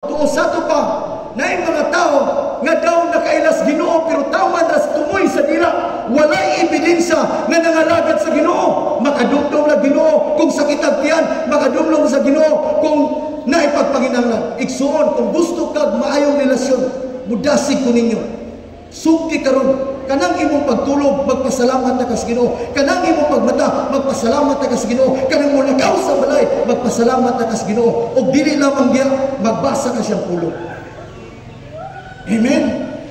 Tuo sa ato pa, naay mga tao nga daw nakaila sa Ginoo, pero tawman ras tumoy sa dila. Walay ebidensya nga nangalagad sa Ginoo. Makadumdum lang Ginoo kung sakit ang tiyan, makadumdum sa Ginoo kung naipagpanginanglan. Igsuon, kung gusto kag maayong relasyon, mudasig ko ninyo. Sugdi karon, kanang imong pagtulog, magpasalamat na ka sa Ginoo. Kanang imong pagmata, magpasalamat na ka sa Ginoo. Kanang mulakaw sa balay, magpasalamat na ka sa Ginoo. Og dili lamang diya, magbasa ka siyang pulong. Amen.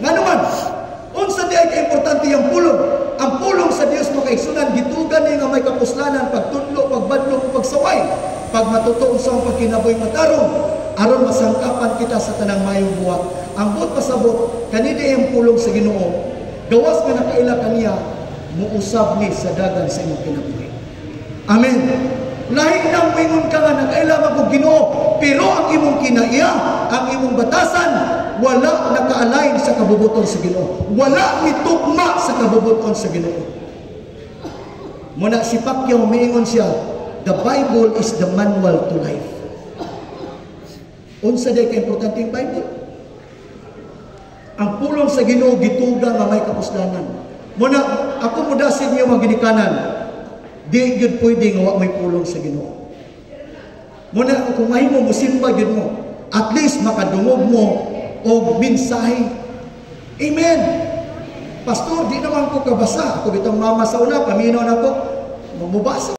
Nga naman, unsa di ay kaimportante ang pulong? Ang pulong sa Dios, mga kaigsunan, gitugan ni nga may kapuslanan, pagtudlo, pagbadlong, ug pagsaway, pag matutuon sa ang pagkinabuhi matarong, aron masangkapan kita sa tanang mayong buhat. Ang buot pasabot, kanini ang pulong sa Ginoo, gawas nga nakaila kaniya, muusab ni sa dagan sa imong kinabuhi. Amen. Lahi nang moingon ka nga nakaila man kog Ginoo, pero ang imong kinaiya, ang imong batasan, wala naka-align sa kabubuton sa Ginoo. Wala mitugma sa kabubuton sa Ginoo. Muna si Pacquiao, miingon siya, "The Bible is the manual to life." Unsa day ka importante ang Bible? Ang pulong sa Ginoo gituga nga may kapuslanan. Muna ako mudasig niyo, mga ginikanan, di gyud pwede nga wa may pulong sa Ginoo. Muna kung mahimo musimba gyud mo, at least makadungog mo og mensahe. Amen. "Pastor, di naman ko kabasa." Ako bitong mama sa una, paminaw na ko. Mubasa.